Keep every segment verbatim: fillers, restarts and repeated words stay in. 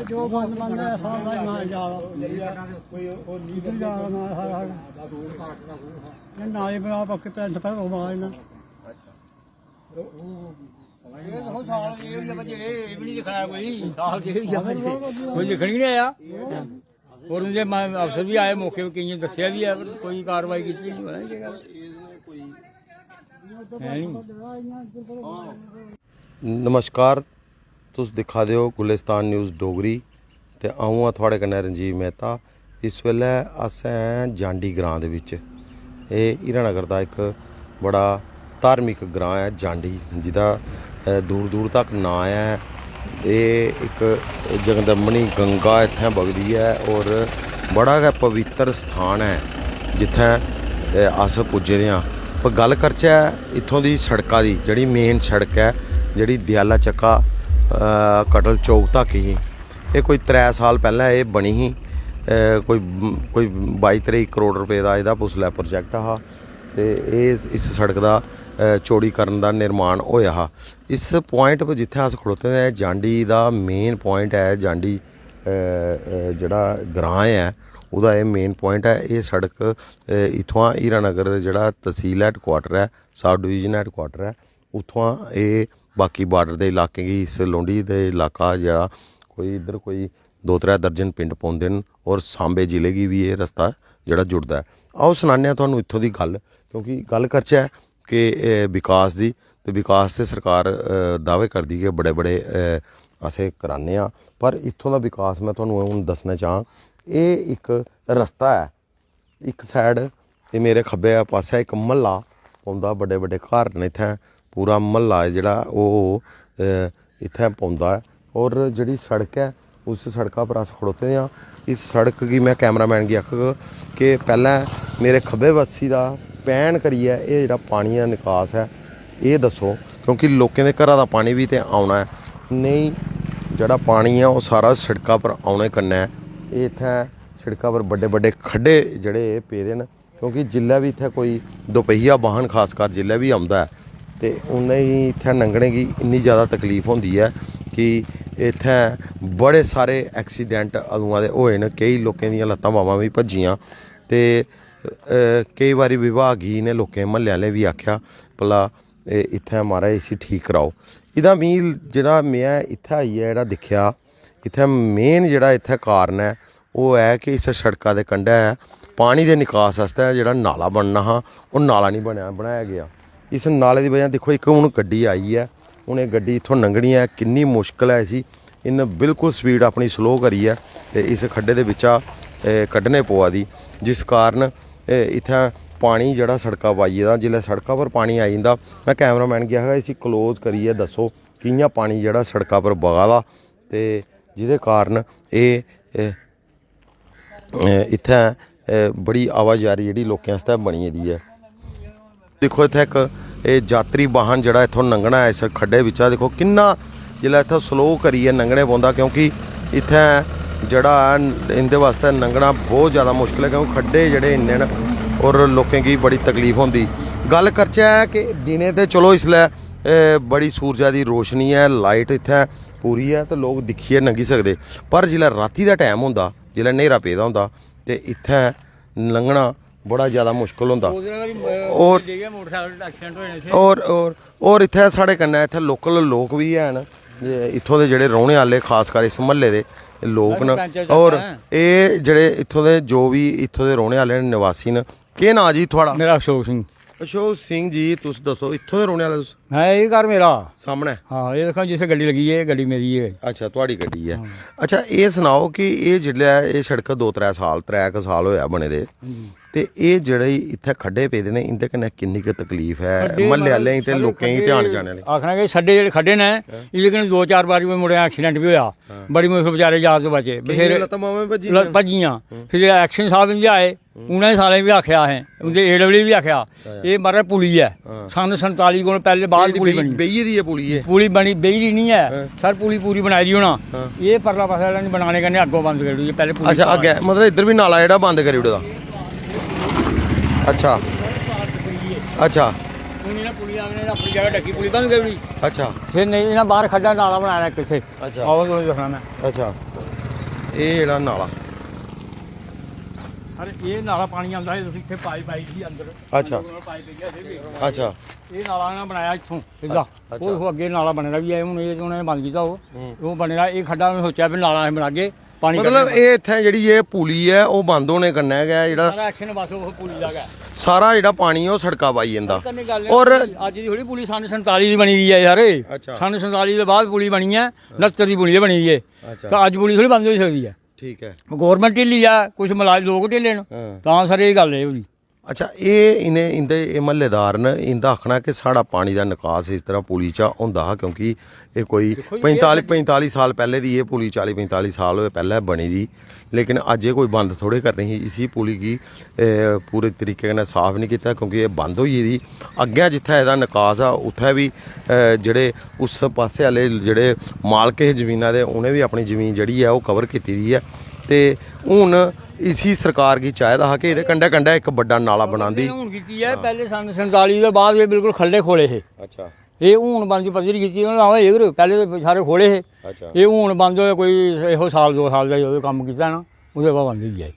जो बंद बंद है, सारा ही मार जा। इधर जा रहा ना, सारा। ये नाली बना, पक्के पैंट पर वो मारना। ਇਹ ਦੇਖੋ, ਸਾਲ ਇਹ ਵੀ ਨਹੀਂ ਦਿਖਾਇਆ ਕੋਈ, ਸਾਲ ਇਹ ਵੀ ਆ, ਕੋਈ ਲਿਖਣ ਹੀ ਨਹੀਂ ਆਇਆ। ਔਰ ਉਹਦੇ ਮੈਂ ਅਫਸਰ ਵੀ ਆਏ ਮੌਕੇ 'ਤੇ, ਕਈਆਂ ਦੱਸਿਆ ਵੀ ਹੈ, ਪਰ ਕੋਈ ਕਾਰਵਾਈ ਕੀਤੀ ਨਹੀਂ, ਪਤਾ ਨਹੀਂ ਕੀ ਗੱਲ। ਹੈ ਨਹੀਂ। नमस्कार, तुस दिक्खा दे ओ गुलिस्तान न्यूज़ डोगरी ते अ'ऊं आं थुआढ़े कन्नै रंजीव मेहता। इस बेल्लै अस आं जांडी ग्रांऽ दे बिच। एह् हीरानगर दा इक बड़ा धार्मिक ग्रांऽ ऐ जांडी, जेह्दा दूर दूर तक नांऽ ऐ। एह् इक जगदम्बनी गंगा इत्थें बगदी ऐ और बड़ा गै पवित्र स्थान ऐ जित्थें अस पुज्जे दे आं। पर गल्ल करचै इत्थूं दी सड़का दी, जेह्ड़ी मेन सड़क ऐ, जेह्ड़ी दयाला चक्का कटल चौक तक ही, एह् कोई त्रै साल पैह्लें एह् बनी ही। कोई कोई बाई त्रेई करोड़ रपेऽ दा एह्दा उसलै प्रोजैक्ट हा ते एह् इस सड़क दा चौड़ीकरण दा निर्माण होएआ हा। इस प्वाइंट पर जित्थै अस खड़ोते दे आं, जांडी दा मेन प्वाइंट ऐ, जांडी जेह्ड़ा ग्रांऽ ऐ, ओह्दा एह् मेन प्वाइंट ऐ। एह् सड़क इत्थुआं हीरानगर जेह्ड़ा तसील हैडकुआटर ऐ, सब डिवीजन हैडकुआटर ऐ, उत्थुआं एह् बाकी बार्डर दे इलाकें गी, इस लौंडी दे इलाका जेह्ड़ा कोई इद्धर कोई दो त्रै दर्जन पिंड पौंदे न और सांबे जिले गी बी एह् रस्ता जेह्ड़ा जुड़दा ऐ। आओ सनाने आं थुहानूं इत्थूं दी गल्ल, क्योंकि गल्ल करचै कि विकास दी, ते विकास ते सरकार दावे करदी कि बड़े बड़े असें कराने आं, पर इत्थूं दा विकास में थुहानूं हून दस्सना चांह्ग। एह् इक रस्ता ऐ, इक साइड ते मेरे खब्बै पासै इक म्हल्ला पौंदा, बड्डे बड्डे घर न इत्थै, पूरा म्हल्ला जेह्ड़ा ओह् इत्थै पौंदा ऐ। और जेह्ड़ी सड़क ऐ, उस सड़का पर अस खड़ोते दे आं। इस सड़क गी में कैमरामैन गी आखग कि पैह्लें मेरे खब्बे पास्सी दा पैन करियै एह् जेह्ड़ा पानी दा निकास ऐ, एह् दस्सो, क्योंकि लोकें दे घरा दा पानी बी ते औना ऐ। नेईं, जेह्ड़ा पानी ऐ ओह् सारा सड़का पर औने कन्नै एह् इत्थै सड़का पर बड्डे बड्डे खड्डे जेह्ड़े पेदे न, क्योंकि जिल्लै बी इत्थै कोई दोपेहिया वाहन खासकर जिल्लै बी औंदा ऐ ते उ'नेंगी इत्थै लंघने गी इन्नी जैदा तकलीफ होंदी ऐ कि इत्थै बड़े सारे ऐक्सीडेंट अदुआं दे होए न। केईं लोकें दियां लत्तां बाह्मां बी भज्जियां ते केईं बारी विभाग गी इ'नें लोकें, म्हल्ले आह्लें बी आखेआ, भला इत्थै महाराज इसी ठीक कराओ। एह्दा मी जेह्ड़ा में इत्थै आइयै जेह्ड़ा दिक्खेआ, इत्थै मेन जेह्ड़ा इत्थै कारण ऐ, ओह् ऐ कि इस सड़का दे कंढै पानी दे निकास आस्तै जेह्ड़ा नाला बनना हा, ओह् नाला निं बनेआ, बनाया गेआ। इस नाले दी बजह दिक्खो, इक हून गड्डी आई ऐ, हून एह् गड्डी इत्थूं लंघनी ऐ, किन्नी मुश्कल ऐ इसी। इन्न बिल्कुल स्पीड अपनी स्लो करियै ते इस खड्डे दे बिच्चा कड्ढने पवा दी, जिस कारण इत्थै पानी जेह्ड़ा सड़का पर आई गेदा। जिसलै सड़का पर पानी आई जंदा, में कैमरामैन गी आखगा इसी क्लोज करियै दस्सो कि'यां पानी जेह्ड़ा सड़का पर बगा दा ते जेह्दे कारण एह् इत्थै बड़ी आवाजारी जेह्ड़ी लोकें आस्तै बनी गेदी ऐ। दिक्खो इत्थै इक एह् जातरी वाहन जेह्ड़ा इत्थूं लंघना ऐ इस खड्डे बिच्चा, दिक्खो किन्ना जिसलै इत्थै स्लो करियै लंघने पौंदा, क्योंकि इत्थै जेह्ड़ा इं'दे आस्तै लंघना बहुत जैदा मुश्कल ऐ, क्योंकि खड्डे जेह्ड़े इन्ने न और लोकें गी बड़ी तकलीफ होंदी। गल्ल करचै कि दिनें ते चलो इसलै बड़ी सूरजा दी रोशनी ऐ, लाइट इत्थै पूरी ऐ ते लोक दिक्खियै लंघी सकदे, पर जिसलै रातीं दा टैम होंदा, जिसलै न्हेरा पेदा होंदा ते इत्थै लंघना बड़ा जैदा मुश्कल होंदा। और और और और इत्थै साढ़े कन्नै इत्थै लोकल लोक बी हैन, इत्थूं दे जेह्ड़े रौह्ने आह्ले, खासकर इस म्हल्ले दे लोक न। और एह् जेह्ड़े इत्थूं दे, जो बी इत्थूं दे रौह्ने आह्ले न, निवासी न। केह् नांऽ जी थुआढ़ा? मेरा अशोक सिंह। अशोक सिंह जी, तुस दस्सो, इत्थूं दे रौह्ने आह्ले तुस? है, एह् घर मेरा। सामनै? हां, एह् दिक्खो, जिस गड्डी लग्गी ऐ, एह् गड्डी मेरी ऐ। अच्छा, थुआढ़ी गड्डी ऐ। हां। अच्छा, एह् सनाओ कि एह् जिसलै एह् सड़क दो त्रै साल, त्रै इक साल होएआ बने दे, ते एह् जेह्ड़े इत्थै खड्डे पेदे न, इं'दे कन्नै किन्नी क तकलीफ ऐ म्हल्ले आह्लें गी ते लोकें गी ते आने जाने आह्लें गी? आखना कि सड्डे जेह्ड़े खड्डे न, इं'दे कन्नै दो चार बारी कोई मुड़े दा accident बी होआ। बड़ी मुश्कल, बेचारे याद बचे। केइयें बथेरे लत्तां बाह्मां बी भज्जी गेइयां। भज्जियां। फिर जेल्लै action साहब इं'दे आए, उ'नें सारें बी आखेआ असें, उं'दे AW बी आखेआ, एह् महाराज पुली ऐ। सन संताली कोला पैह्लें बाद पुली बनी। बेही दी ऐ पुली एह्? पुली बनी, बेही दी निं ऐ। सर, पुली पूरी बनाई दी होना। एह् परला पासै आह्लें बनाने कन्नै अग्गों बंद करी ओड़ी, पैह्लें पुली अच्छा, अग्गें, मतलब, इद्धर बी नाला जेह्ड़ा बंद करी ओड़े दा। अच्छा। अच्छा। पुलियां आने अपनी जगह ढक्की पुलिस बंद करी। अच्छा। फिर नहीं इन्हें बाहर खड्डा नाला बनाया किसे। अच्छा। आओ तो दिखाना। अच्छा। ये जेड़ा नाला। अरे ये नाला पानी आंदा है, तुसी इत्थे पाइप आई थी अंदर। अच्छा। पाइप गया फिर भी। अच्छा। ये नाला ना बनाया इत्थों सीधा। अच्छा। वो अगे नाला बने दा भी है, हुन ये उन्होंने बंद किया हो। हम्म। वो बने दा, ये खड्डा उन्होंने सोचा भी नाला बनागे। पानी मतलब कड्ढने। एह् इत्थै जेह्ड़ी एह् पुली ऐ, ओह् बंद होने कन्नै गै जेह्ड़ा सारा action बस ओह् पुली दा गै। सारा जेह्ड़ा पानी ऐ, ओह् सड़का पाई जंदा। कन्नै गल्ल और एह् अज्ज दी थोड़ी पुली सन संताली दी बनी दी ऐ यार। अच्छा। सन संताली दे बाद पुली बनी ऐ, नत्तर दी पुली बनी दी ऐ। अच्छा। तां अज्ज पुली थोड़ी बंद होई सकदी ऐ। ठीक ऐ। गौरमेंट ढिल्ली ऐ, कुछ मलाज लोक ढिल्ले न। हां। तां सर एह् गल्ल एह् होई। अच्छा, एह् इ'नें, इं'दे, एह् म्हल्लेदार न, इं'दा आखना कि साढ़ा पानी दा निकास इस तरह पुली चा होंदा हा, क्योंकि एह् कोई दिक्खो जी, एह् पंजताली, अग्गें पंजताली साल पैह्ले दी एह् पुली, चाली पंजताली साल होए पैह्ले बनी दी, लेकिन अज्ज एह् कोई बंद थोड़े करनी ही। इसी पुली गी, ए, पूरे तरीके कन्नै साफ निं कीता, क्योंकि एह् बंद होई गेदी। अग्गें जित्थै एह्दा निकास हा, उत्थै बी, ए, जेह्ड़े उस पासै आह्ले जेह्ड़े मालक हे जमीना दे, उ'नें बी अपनी जमीन जेह्ड़ी ऐ, ओह् कवर कीती दी ऐ। ते हून इसी सरकार गी चाहिदा हा कि एह्दे कंढै कंढै इक बड्डा नाला बनांदी। हून कीती ऐ, पैह्ले सन संताली दे बाद एह् बिल्कुल खल्ले खोले हे। अच्छा। एह् हून बंद पद्धरी कीती उ'नें, आहो, एह् करो, पैह्ले ते सारे खोले हे। अच्छा। एह् हून बंद होए, कोई एहो साल दो साल दा एह् कम्म कीता ना, ओह्दे बाद बंद होई गेआ।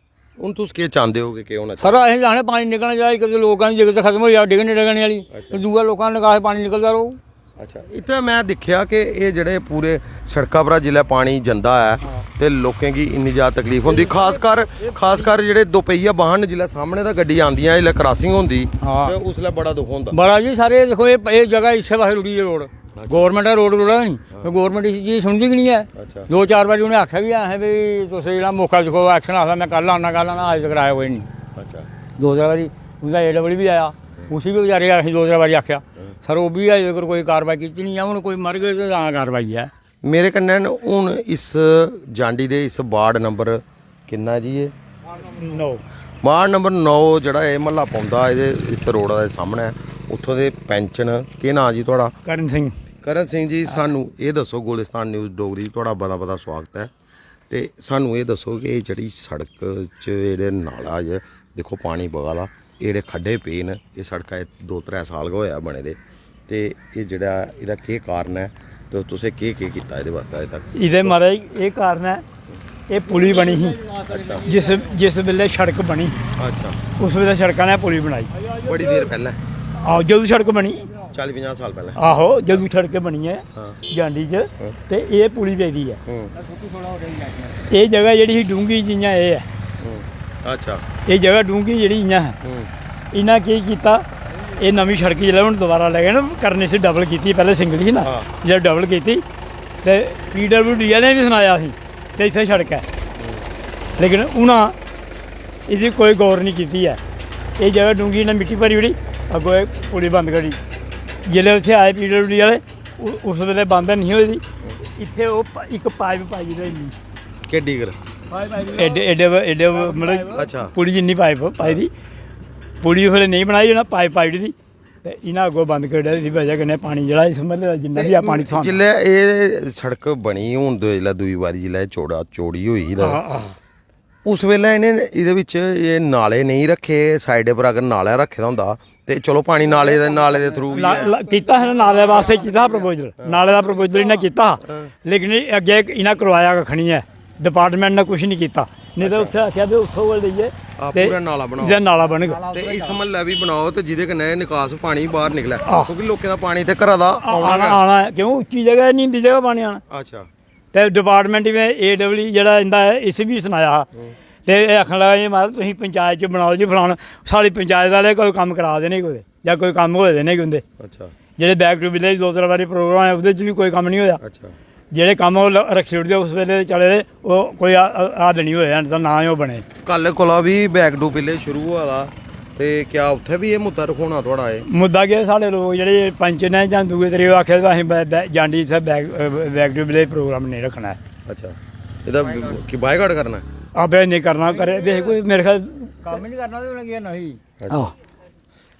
हून तुस केह् चांह्दे ओ कि केह् होना सर, चाहिदा? असें चाह्न्ने पानी निकलना चाहिदा, इक ते लोकां दी जिगत खत्म होई जा, डिगने डगने आह्ली। अच्छा। ते दूआ लोकां दा निकास पानी निकलदा रौह्। अच्छा, इत्थै में दिक्खेआ कि एह् जेह्ड़े पूरे सड़का परा जिसलै पानी जंदा ऐ ते लोकें गी इन्नी जैदा तकलीफ होंदी, खासकर, खासकर जेह्ड़े दोपेहिया वाहन जिसलै सामने दा गड्डी आंदियां, जिसलै क्रॉसिंग होंदी हां। ते उसलै बड़ा दुख होंदा। बड़ा जी, सारे दिक्खो, एह्, एह् जगह इस्सै पासै रुढ़ी ऐ रोड। अच्छा। गौरमेंट दा रोड रुढ़ा निं, हां। ते गौरमेंट इस चीज गी सुनदी गै निं ऐ। अच्छा। दो चार बारी उ'नें आखेआ बी ऐ, असें भी तुस जेह्ड़ा मौका दिक्खो, action आखदा, में कल आना, कल आना, अज्ज तक आया कोई निं। अच्छा। दो त्रै बारी उं'दा A double बी आया, उसी बी बेचारे गी असें दो त्रै बारी आखेआ। सर, ओह् बी अजें तगर कोई कारवाई कीती निं ऐ। हून कोई मरग ते तां कारवाई ऐ। मेरे कन्नै न हून इस जांडी दे इस वार्ड नंबर किन्ना जी एह्? नौ। वार्ड नंबर नौ जेह्ड़ा एह् म्हल्ला पौंदा, एह्दे इस रोड़ा दे सामनै, उत्थूं दे पैंच न। केह् नांऽ जी थुआढ़ा? करण सिंह। करण सिंह जी, सानू एह् दस्सो, गुलिस्तान न्यूज़ डोगरी च थुआढ़ा बड़ा बड़ा सुआगत ऐ। ते सानू एह् दस्सो कि एह् जेह्ड़ी सड़क च जेह्ड़े नाला च दिक्खो पानी बगा दा, एह् जेह्ड़े खड्डे पे न, एह् सड़का च दो त्रै साल गै होआ बने दे, ते एह् जेह्ड़ा एह्दा केह् कारण ऐ ते तुसें केह् केह् कीता एह्दे बास्तै अजें तक? एह्दे, महाराज, एह् कारण ऐ, एह् पुली बनी ही, अच्छा। जिस, जिस बेल्लै सड़क बनी, अच्छा। उस बेल्लै सड़का ने पुली बनाई। बड़ी देर पैह्लें? आहो, जदूं सड़क बनी। चाली पंजाह् साल पैह्लें? आहो, जदूं सड़क बनी ऐ हां। जांडी च, हां। ते एह् पुली पेदी ऐ। हूं। एह् जगह जेह्ड़ी ही डूंह्गी, जि'यां एह् ऐ। हूं। अच्छा। एह् जगह डूंह्गी जेह्ड़ी इ'यां ऐ। हूं। इ'नें केह् कीता, एह् नमीं सड़क जेल्लै हून दोबारा लगे ना करने, इसी डबल कीती, पैह्लें सिंगल ही ना, हां। जेल्लै डबल कीती ते पीडब्ल्यूडी आह्लें बी सनाया असें कि इत्थै सड़क ऐ, लेकिन उ'नें एह्दी कोई गौर निं कीती ऐ। एह् जगह डूंह्गी, इ'नें मिट्टी भरी ओड़ी, अग्गों एह् पुली बंद करी। जेल्लै उत्थै आए पीडब्ल्यूडी आह्ले, उ-, उस बेल्लै बंद निं होई दी। इत्थै ओह् प-, इक पाइप पाई दी इन्नी। केड्डी कर? एड्डे, एड्डे, एड्डे, मतलब, अच्छा। पुली जिन्नी पाइप पाई दी। पुली उसलै नेईं बनाई, उ'नें पाइप पाई ओड़ी दी। ते इ'नें अग्गों बंद करी ओड़ेआ, एह्दी बजह कन्नै पानी जेह्ड़ा इस म्हल्ले दा जिन्ना बी ऐ, पानी इत्थुआं आंदा। जिसलै एह् सड़क बनी हून दो-, जिसलै दूई बारी जिसलै एह् चौड़ा, चौड़ी होई ही तां हां, हां। उस बेल्लै इ'नें एह्दे बिच एह् नाले नेईं रक्खे, साइड पर अगर नाला रक्खे दा होंदा ते चलो पानी नाले दे, नाले दे through बी ला-, ऐ। ला-, कीता हा नाले वास्तै, कीता हा proposal, नाले दा proposal इ'नें कीता हा, हां। लेकिन एह् अग्गें इ'नें करवाया कक्ख निं ऐ। डिपार्टमेंट ने कुछ निं कीता, नेईं ते अच्छा। उत्थै आखेआ भी उत्थै गै लेइयै आ, ते पूरा नाला बनाओ। एह्दा नाला बनग। ते इस म्हल्लै बी बनाओ ते जेह्दे कन्नै एह् निकास पानी बाह्र निकलै, आह। क्योंकि लोकें दा पानी इत्थै घरा दा आ-, औना आना, गै। आना ऐ, क्यों उच्ची जगह ऐ, नींदी जगह पानी आना। अच्छा। ते डिपार्टमेंट में A double E जेह्ड़ा इं'दा ऐ, इसी बी सनाया हा। हूं। ते एह् आखन लगा, "एह् महाराज तुसीं पंचायत च बनाओ जी फलाना, साढ़ी पंचायत आह्ले कोई कम्म करा दे निं कुतै, जां कोई कम्म होए दे निं उं'दे।" अच्छा। जेह्ड़े back to village दो त्रै बारी program होए, ओह्दे च बी कोई कम्म निं होआ। अच्छा। जेह्ड़े कम्म ओह् ल-, रक्खी ओड़दे उस बेल्लै दे चले दे, ओह् कोई ह-, ह-, हल निं होए हैन, तां ना गै ओह् बने। कल कोला बी back to village शुरू होआ दा, ते क्या उत्थै बी एह् मुद्दा रखोना थुआढ़ा एह्? मुद्दा केह्, साढ़े लोक जेह्ड़े पंच न जां दूए त्रिये, ओह् आखा दे असें बै-, बै-, जांडी इत्थै back, a, back to village program नेईं रक्खना ऐ। अच्छा, एह्दा की बायकाट करना ऐ? आपें नेईं करना, करे दे हे कोई, मेरे ख्याल कम्म निं करना ते उ'नें केह् करना ही? अच्छा। आहो।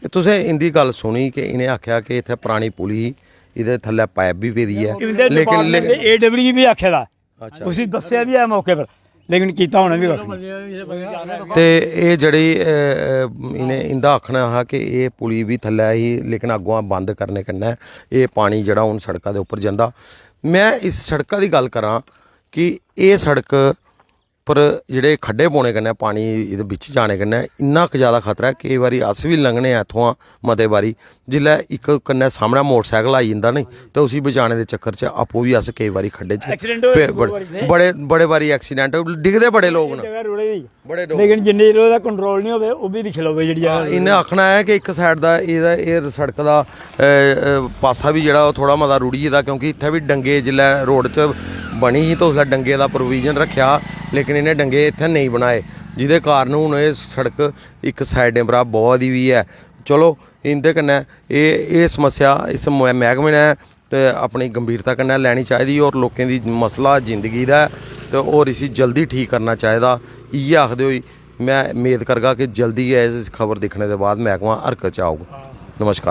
ते तुसें इं'दी गल्ल सुनी कि इ'नें आखेआ कि इत्थै परानी पुली ही, एह्दे थल्लै पाइप बी पेदी ऐ। इं'दे लेकिन department ले- दे A double E बी आखे दा। अच्छा। उसी दस्सेआ बी ऐ मौके पर। लेकिन कीता उ'नें बी कक्ख निं। ते एह् जेह्ड़ी अ, अ, इ'नें इं'दा आखना हा कि एह् पुली बी थल्लै ही, लेकिन अग्गुआं बंद करने कन्नै एह् पानी जेह्ड़ा हून सड़का दे उप्पर जंदा। में इस सड़का दी गल्ल करां कि एह् सड़क पर जेह्ड़े खड्डे पौने कन्नै, पानी एह्दे बिच जाने कन्नै इन्ना कुछ जैदा खतरा ऐ। केईं बारी अस बी लंघने आं इत्थुआं मते बारी, जिसलै इक कन्नै सामनै मोटरसाइकल आई जंदा नी, ते उसी बचाने दे चक्कर च आपूं बी अस केईं बारी खड्डे च बड़े बड़े बारी एक्सीडेंट, डिगदे बड़े लोक न। बड़े लोक। लेकिन जिन्ने चिर ओह्दा कंट्रोल निं होवे, ओह् बी दिक्खी लैओ जेह्ड़ी जगह। इ'नें आखना ऐ कि इक साइड दा एह्दा, एह् सड़क दा अ, अ, पासा बी जेह्ड़ा ओह् थोह्ड़ा मता रुढ़ी गेदा, क्योंकि इत्थै बी डंगे जिसलै रोड च बनी ही, ते उसलै डंगे दा प्रोविजन रक्खेआ, लेकिन इ'नें डंगे इत्थै नेईं बनाए, जेह्दे कारण हून एह् सड़क इक साइडें परा बौहा दी बी ऐ। चलो, इं'दे कन्नै एह् एह् समस्या इस म- मैह्कमे ने ते अपनी गंभीरता कन्नै लैनी चाहिदी, और लोकें दी मसला जिंदगी दा ऐ, ते और इसी जल्दी ठीक करना चाहिदा। इ'यै आखदे होई में मेद करगा कि जल्दी गै इस खबर दिक्खने दे बाद मैह्कमा हरकत च औग। नमस्कार।